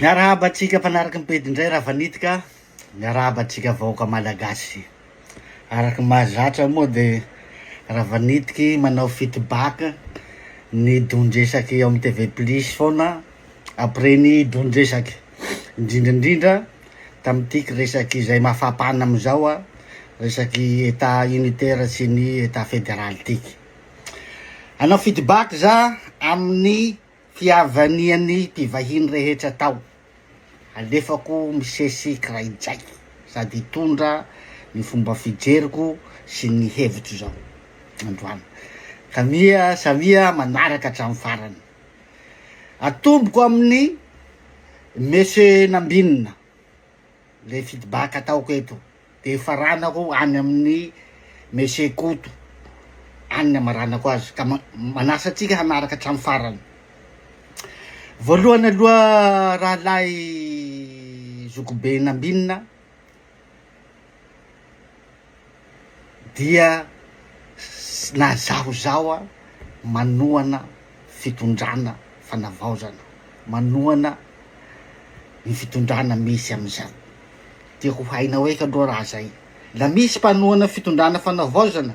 Miarahaba antsika mpanaraka ny pejy indray Ravanitika, miarahaba antsika vahoaka malagasy. Araka ny mahazatra moa de Ravanitiky manao feedback ny don-dresaky ao amin'ny TV plus foana après ny don-dresaky, indrindra indrindra tamin'ity resaky izay mafapana amin'izao resaky etat unitaire sy ny etat federal tiky. Hanao feedback za amin'ny Fihavanian'ny mpivahiny rehetra tao. Alefako misesy kiraijay sady hitondra ny fomba fijeriko sy ny hevitro izao androany. Ka mia samia manaraka hatramin'ny farany. Atomboko amin'ny Monsieur Nambinina. Le feedback ataoko eto de faranako any amin'ny Monsieur Koto any ny amaranako azy ka manasa antsika hanaraka hatramin'ny farany. Voalohany aloha rahalahy zokibe Nambinina dia na zaho zaho manohana fitondrana fanavaozana, manohana ny fitondrana misy amizao, tiako ho hainao eky aloha raha zay, la misy mpanohana fitondrana fanavaozana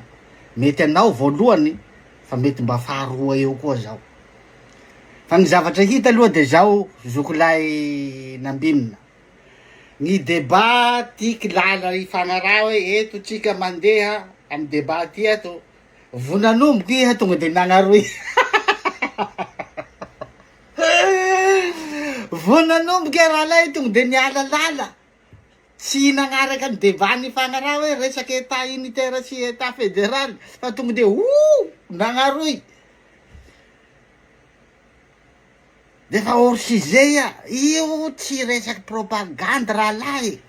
mety anao voalohany fa mety mba faharoa eo koa zaho, fa ny zavatra hita aloha de zao zokilahy Nambinina, Ny debat tiky lala ifanaraha hoe eto tsika mandeha am debat ty ato, vo nanomboka iha tonga de nagnaroy vo nanomboka iha rahalahy tonga de niala lala, tsy nagnaraka ny debat nifanaraha hoe resaky etat unitaire sy etat federal fa tonga de oh nagnaroy. D'efa hors sujet ia, io tsy resaky propagande rahalahy e!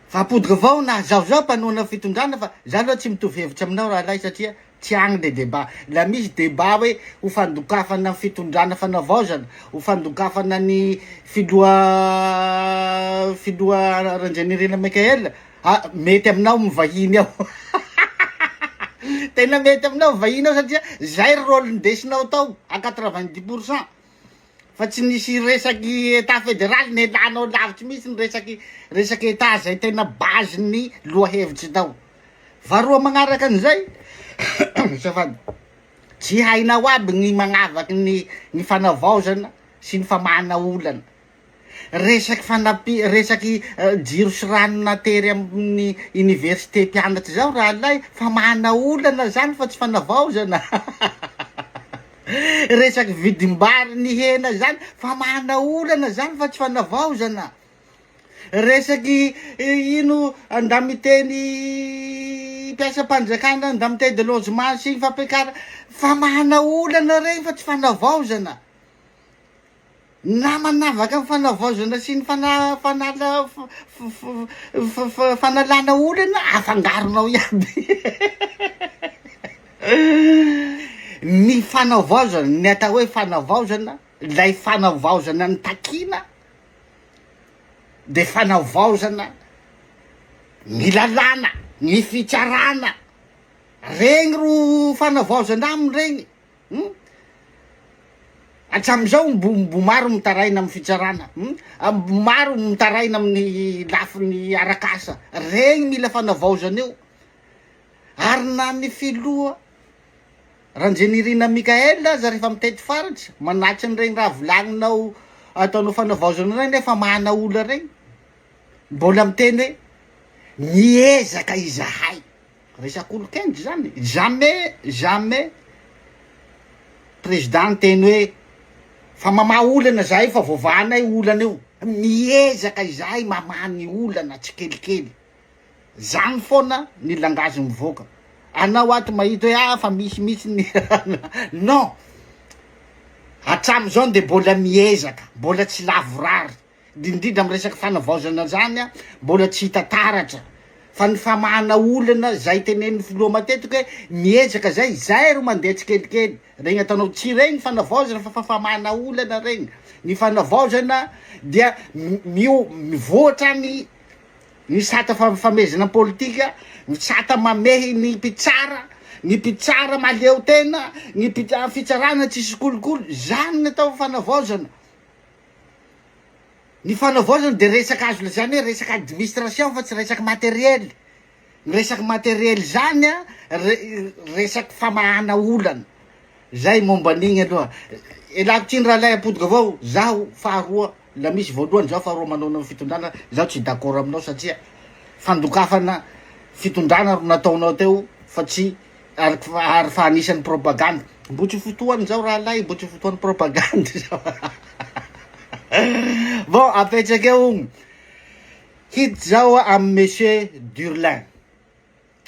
Fa ampodiko avao na zaho zao mpanohana fitondrana fa za aloha tsy mitovy hevitra aminao rahalahy satria tsy agny le debat, la misy debat hoe ho fandokafana ny fitondrana fanavaozana, ho fandokafana ny filoha filoha Randrianirina Mickael, Ah, mety aminao mivahiny ao. Tena mety aminao mivahiny ao satria zay ry rôle nindesinao tao à 90 pour cent. Fa tsy nisy resaky état fédéral nelanao lavitry mihitsy ny resaky resaky état zay tena base ny lohahevitry tao. Faharoa magnaraka an'izay, azafady, tsy hainao aby ny magnavaky ny ny fanavaozana sy ny famahana olana. Resaky fanampi resaky jiro sy rano natery amin'ny université mpianatra zao rahalahy fa mana olana zany fa tsy fanavaozana resaky vidim-bary nihena zany fa mana olana zany fa tsy fanavaozana resaky ino andamiteny mpiasam-panjakana indemnité de logement sy ny fampiakara fa mana olana regny fa tsy fanavaozana. Na manavaka ny fanavaozana sy ny fana- fanala fanalana olana afangaronao iaby ny fanavaozana, ny atao hoe fanavaozana, lay fanavaozana notakiana de fanavaozana ny lalàna, ny fitsarana, regny ro fanavaozana aminy regny. Hum! Hatramin'izao mbo mbo maro mitaraina amin'ny fitsarana, hum! Mbo maro mitaraina amin'ny lafiny arak'asa, regny mila fanavaozana io, ary na ny filoha Randrianirina Mickaël aza rehefa mitety faritra manatitra an'iregny raha volagninao ataonao fanavaozana regny nefa mana olona regny, mbola miteny hoe miezaka izahay. Resak'olon-kendry zany, jamais jamais président niteny hoe fa mamaha olana zahay fa voavahanay olana io, miezaka izahay mamaha ny olana tsikelikely, zany foana ny langage mivoaka, anao ato mahita hoe ah fa misy mihitsy ny non, hatramizao de mbola miezaka, mbola tsy lavorary. Indrindra amin'ny resaka fanavaozana zany a, mbola tsy hita taratra fa ny famahana olana zay tenenin'ny filoha matetika hoe miezaka zay, zay ro mandeha tsikelikely, regny ataonao tsy regny fanavaozana fa famahana olana regny, ny fanavaozana dia mio- mivoatra ny ny sata famehezana politika, ny sata mamehy ny mpitsara, ny mpitsara mahaleo tena, ny mpitsa- fitsarana tsisy kolikoly, zany ny atao fanavaozana. Ny fanavaozana de resaka azo lazaina hoe resaka administration fa tsy resaka materiel. Ny resaka materiel zany a, re- resaky famahana olana. Zay momba an'igny aloha. Ialako tsiny rahalahy ampodiko avao, zaho faharoa, la misy voalohany zaho faharoa manaonao fitondrana, zaho tsy d'accord aminao satria fandokafana fitondrana ro nataonao teo fa tsy ary ary fa anisan'ny propagande. Mbo tsy fotoany zao rahalahy, mbo tsy fotoan'ny propagande zao. Bon, apetraka eo ogno. Hiditra zao amy monsieur Durlin.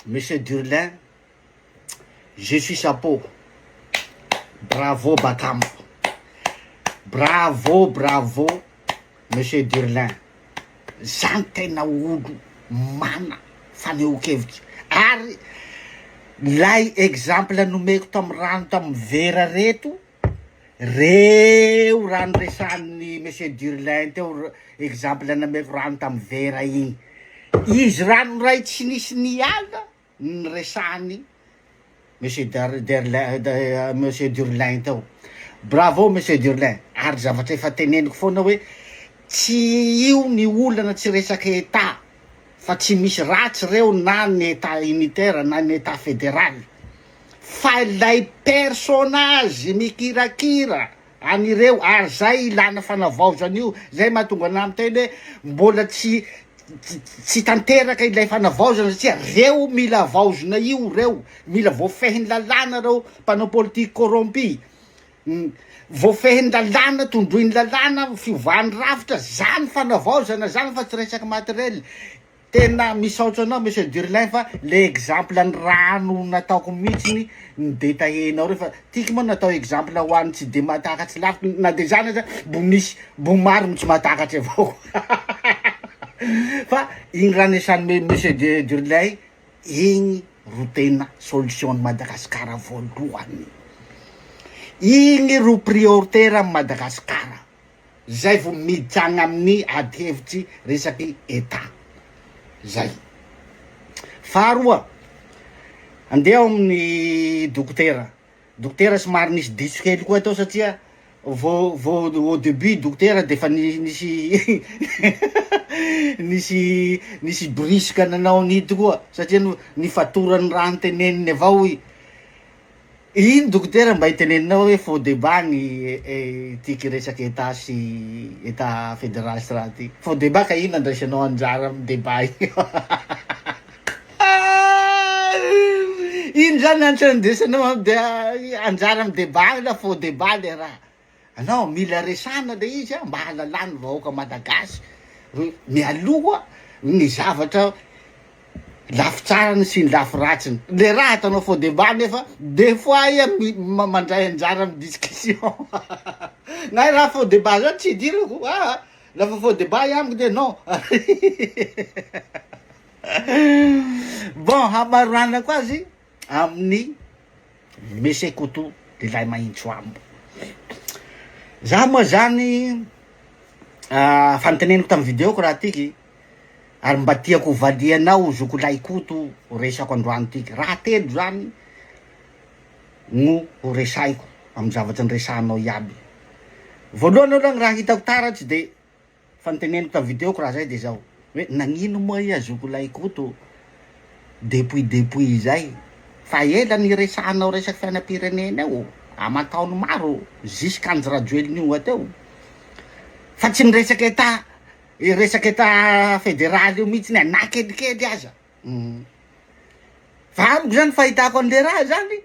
Monsieur Durlin, je suis chapeau. Bravo Bakambo. Bravo, bravo monsieur Durlin. Zany tena olo mana fanehoan-kevitra. Ary lay exemple nomeko tamy rano tamy vera reto, reo raha niresahan'ny monsieur Durlin teo, exemple nameko rano tamy vera igny. Izy rano ray tsy nisy niala niresahany monsieur Dar- Derlin monsieur Durlin teo. Bravo monsieur Durlin, ary zavatra efa teneniko foana hoe tsy io ny olana tsy resaka état fa tsy misy ratsy reo na ny état unitaire na ny état fédéral fa ilay personnage mikirakira an'ireo ary zay ilana fanavaozana io, zay mahatonga anah miteny hoe mbola tsy tsy tanteraka ilay fanavaozana satria reo mila avaozina io reo, mila voafehin'ny lalàna reo mpanao politique corrompu, voafehin'ny lalàna, tondroin'ny lalàna, fiovan'ny rafitra, zany fanavaozana zany fa tsy resaka matériel. Tena misaotra anao monsieur Durlin fa le exemple ny rano nataoko mihitsiny ny detaillenao reo fa tiako moa natao exemple ho an'ny tsy de mahatakatry lavitra na de zany aza mbo misy mbo maro ny tsy mahatakatry avao fa igny raha niasan'ny monsieur Durlin igny ro tena solution ny Madagasikara voalohany igny ro prioritaire amy Madagasikara. Zay vao miditra agny amin'ny ady hevitry resaky Etat. Zay. Faharoa, andeha ao amin'ny dokotera. Dokotera somary nisy diso kely koa tao satria vao vao au début dokotera de efa nisy nisy nisy brisque nanao an'ito koa satria nifatoran'ny raha noteneniny avao i. Ino dokotera mba iteneninao hoe faux débat ny tiky resaky etat sy etat federal sy raha ty? Faux débat ka ino andraisanao anjara amy débat io? Ino zany andraisanao anjara amy débat io la faux débat le raha? Anao mila resahana le izy a mba hahalalan'ny vahoaka malagasy hoe mialoha ny zavatra lafy tsarany sy ny lafy ratsiny, le raha ataonao faux débat nefa des fois iha mandray anjara amy discussion na raha faux débat zany tsy idirako aa lafa faux débat iha amiko de non. Bon hamaranako azy amin'ny Monsieur Koto lehilahy mahintsoambo. Za moa zany fa noteneniko tamy video-ko raha tiky ary mba tiako ho valianao zokolahy Koto resako androany tiky, raha telo zany no ho resahiko amy zavatra niresahanao iaby. Voalohany aloha ny raha hitako taratsy de Fa noteneniko tam video-ko raha zay de zao hoe nagnino moa iha zokolahy Koto depuis depuis izay fa ela niresahanao resaky fiainam-pirenena io aman-taony maro jusqu' Andry Rajoelina io teo fa tsy niresaka etat resaka etat federaly io mihitsy na kelikely aza. Fa amiko zany fahitako anle raha zany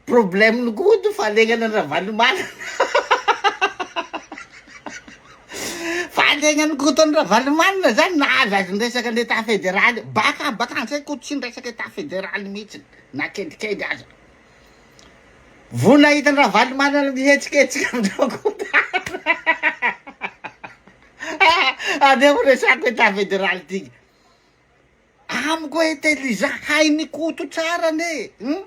problème ny Koto fahalegnana an'i Ravalomanana fahalegnan'i Koto an'i Ravalomanana zany nahazo azy niresaka ny etat federaly baka baka anzay Koto tsy niresaka etat federaly mihitsy na kelikely aza vo nahita an'i Ravalomanana mihetsiketsika amizao Koto aleo resako etat federaly ty. Amiko intelligent hain'i Koto tsara anie hum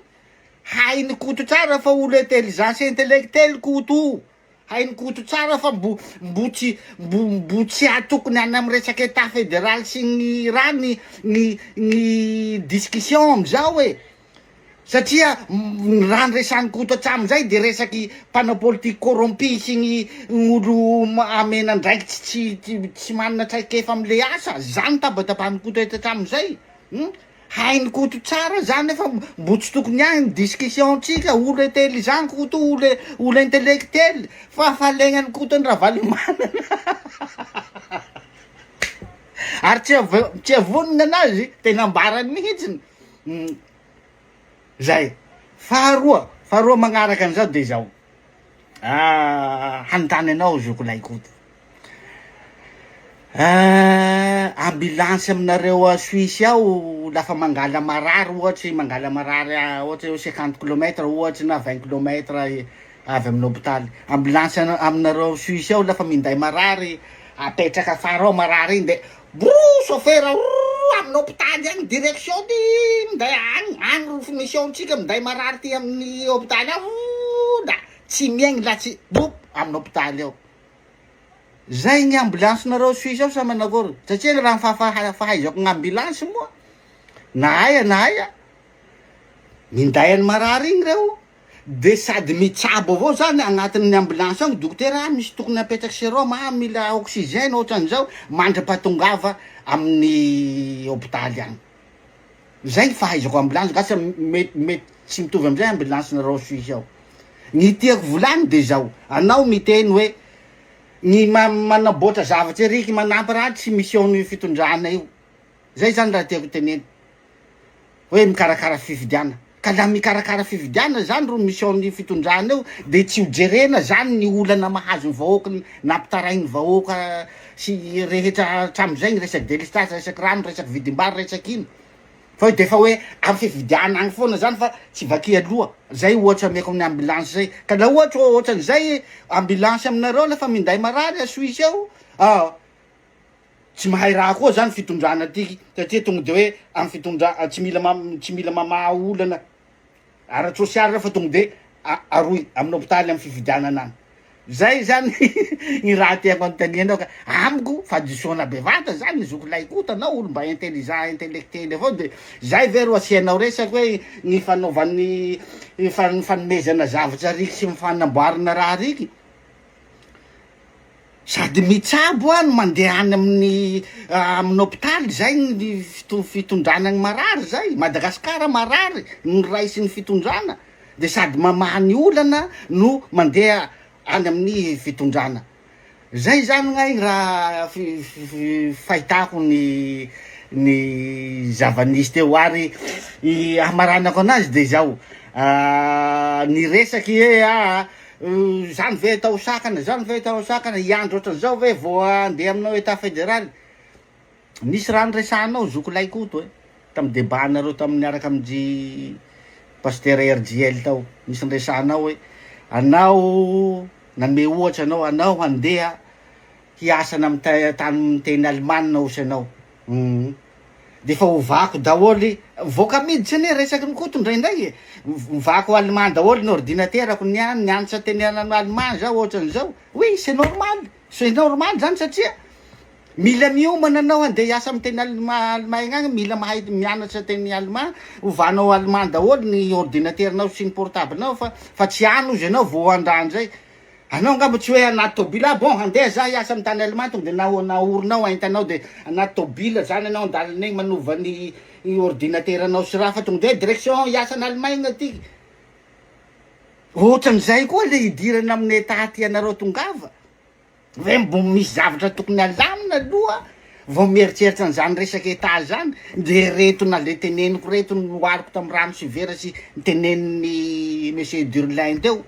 hain'i Koto tsara fa olo intelligent sy intellectuel Koto o, hain'i Koto tsara fa mbo mbo tsy mbo mbo tsy atokony any amy resaky etat federal sy ny raha ny ny ny discussion amizao e. Satria ny raha niresahan'i Koto hatramin'izay dia resaky mpanao politique corrompu sy ny olo amena andraikitsy tsy tsy manana traikefa amle asa, zany tabatabahan'i Koto eto hatramin'izay hum, hain'i Koto tsara zany nefa mbo tsy tokony agny ny discussion tsika, olo intelligent Koto, olo olo intellectuel fa falegnan'i Koto an'i Ravalomanana ary tsy av- tsy avonona anazy tena ambarany mihitsiny hum. Zay. Faharoa, faharoa magnaraka an'izao de izao, hanontany anao zoky lahy Koto, ambulance aminareo a Suisse ao lafa mangala marary ohatry, mangala marary ohatry hoe cinquante kilomètre ohatry na vingt kilomètre avy amin'ny hopitaly, ambulance aminareo ao Suisse ao lafa minday marary apetraka afara ao marary igny de broo chauffeur roo amin'ny hopitaly agny direction ty minday agny agny ro mission tsika minday marary ty amin'ny hopitaly ao roo da tsy miaigny la tsy bop amin'ny hopitaly ao, zay ny ambulance nareo Suisse ao sa manakory satria raha ny fahafaha- fahaizako ny ambulance moa na aia na aia minday an'ny marary igny reo De sady mitsabo avao zany agnatin'ny ambulance ao ny dokotera, ah misy tokony apetraky serum, ah mila oxygène otran'izao, mandra-pahatongava amin'ny hopitaly agny. Zay ny fahaizako ambulance, gasa mety mety tsy mitovy amizay ambulance nareo Suisse ao. Ny tiako volagny de zao, anao miteny hoe ny ma- manamboatra zavatra eriky manampy raha tsy mission-n'ny fitondrana io, zay zany raha tiako teneny. hoe mikarakara fifidiana, ka la mikarakara fifidiana zany ro mission ny fitondrana eo de tsy ho jerena zany ny olana mahazo ny vahoaka nampitarainy vahoaka sy rehetra hatramizay ny resaky delestazy resaky rano resaky vidimbary resaky ino fa hoe defa hoe amy fifidiana agny foana zany fa tsy vakia loha zay ohatra ameko amin'ny ambulance zay ka la ohatra ohatran'izay ambulance aminareo lefa minday marary a Suisse ao ah. Tsy mahay raha koa zany fitondrana ty satria tonga de hoe am fitondra tsy mila tsy mila mamaha olana ara-tsosialy reo fa tonga de aroy amin'ny hopitaly am fifidianana agny. Zay zany ny raha tiako anontanianao ka amiko fahadisoana bevata zany zoky lahy Koto anao olo mba intelligent intellectuel avao de zay ve ro asianao resaky hoe ny fanaovan'ny fanomezana zavatra riky sy ny fanamboarana raha riky. Sady mitsabo aho no mandeha any amin'ny amin'ny hopitaly zay ny fitondrana ny marary zay, Madagascar marary no raisin'ny fitondrana de sady mamaha ny olana no mandeha any amin'ny fitondrana, zay zany gn'ahy raha fahitako ny ny zava-nisy teo ary i hamaranako anazy de zao, ny resaky hoe ah Zany ve atao sakana, zany ve atao sakana, hiandry ohatran'izao ve vao handeha aminao etat federal? Nisy raha niresahanao zoky lahy Koto e, tamin'ny debat nareo tamin'ny niaraka amin-dry pasitera RJL tao, nisy niresahanao hoe anao nanome ohatra anao, anao handeha hiasa any amin'ny tany miteny alemana osa ianao, hum. De efa ovako daholo, mivoaka miditra anie resaky ny Koto indraindray e, ovako allemand daholo ny ordinaterako, ny ahy nianatra teny allemand zaho ohatran'izao, oui c'est normal, c'est normal zany satria mila miomana anao handeha hiasa amy teny allemand Allemagne agny, mila mahay mianatra teny allemand, ovanao allemand daholo ny ordinateranao sy ny portable-nao fa fa tsy any ozy anao vao handraha an'izay. Anao angamba tsy hoe anaty tôbila, ah bon handeha za hiasa am tany allemand tonga de nao naorinao entanao de anaty tôbila zany anao andalana egny manova ny ordinateur anao sy raha fa tonga de direction hiasa any Allemagne aty, ohatran'izay koa le hidirana amin'ny etat tianareo tongava, ve mbo misy zavatra tokony alamina aloha vao mieritreritra an'izany resaka etat zany, de reto na le teneniko reto nohariko tam rano sy vera sy nitenenin'i monsieur Durlin teo.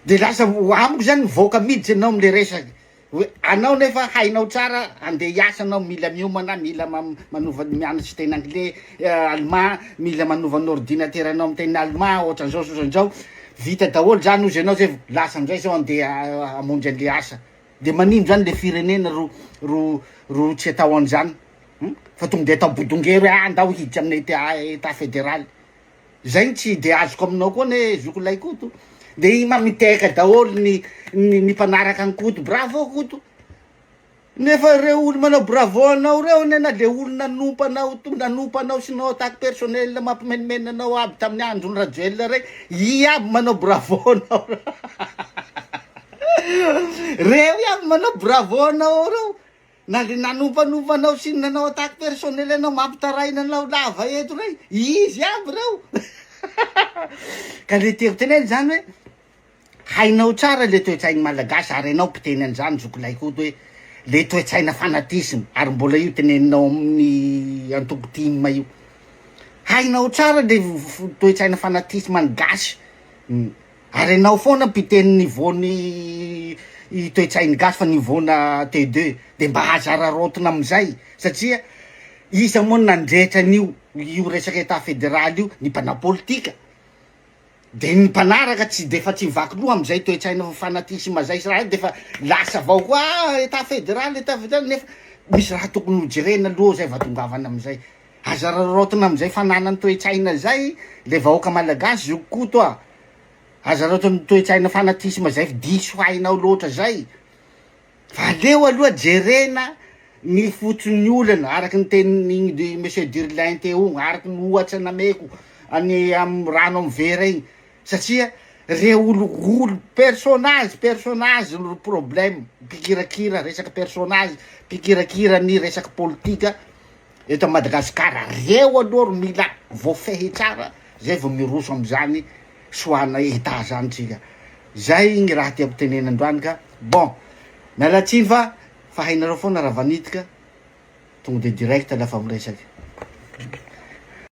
De lasa amiko zany mivoaka miditsy enao amle resaky hoe anao nefa hainao tsara andeha hiasa anao mila miomana mila manova mianatry teny anglais allemand mila manova ny ordinateur anao amy teny allemand otran'zao sy otran'zao vita daholo zany ozy enao zay vao lasa amizay zao andeha hamonjy anle asa de manino zany le firenena ro ro ro tsy atao an'zany hum fa tonga de atao bodongery hoe ah ndao hiditra amin'ny etat etat federal Zay no tsy de azoko aminao koa anie zoky lay Koto de i ma mitehaka daholo ny ny mpanaraka an'i Koto bravo Koto. Nefa ireo olo manao bravo anao reo anie na le olo nanompa anao nanompa anao sy nanao attaque personnel mampimenomenona anao aby tamin'ny andron'i Rajoelina rey, i aby manao bravo anao reo iaby manao bravo anao reo na le nanompanompa anao sy nanao attaque personnel anao mampitaraina anao lava eto rey, izy aby reo ka le tiako tenena zany hoe Hainao tsara le toetsain'ny Malagasy ary enao mpiteny an'izany zoky Laikoto hoe le toetsaina fanatisme ary mbola io teneninao amin'ny antoko tim io. Hainao tsara le toetsaina fanatisme ny gasy ary enao foana mpiteny niveau ny toetsain'ny gasy fa niveau na T2 de mba aza araraotina amizay satria iza moa no nandrehitra an'io io resaka etat federal io? Ny mpanao politika. De ny mpanaraka tsy defa tsy mivaky loha amizay toetsaina fanatisme zay sy raha defa lasa avao koa ah etat federal etat federal nefa misy raha tokony ho jerena aloha zay vao tongavana amizay aza araraotina amizay fananany toetsaina zay le vahoaka malagasy zoky koto ah aza araraotina toetsaina fanatisme zay fa diso hainao loatra zay. Fa aleo aloha jerena ny fototry ny olana araka ny tenin'igny Monsieur Durlin teo igny, araka ny ohatsa nameko any am rano am vera igny, satria reo olo olo personnage personnage no problème, mpikirakira resaka personnage, mpikirakira ny resaka politika eto Madagasikara, reo aloha ro mila voafehy tsara zay vao miroso amizany soahana etat zany tsika. Zay gny raha tiako tenena androany ka bon miala tsiny fa fa hainareo foana raha vanitika tonga de direct lafa miresaky.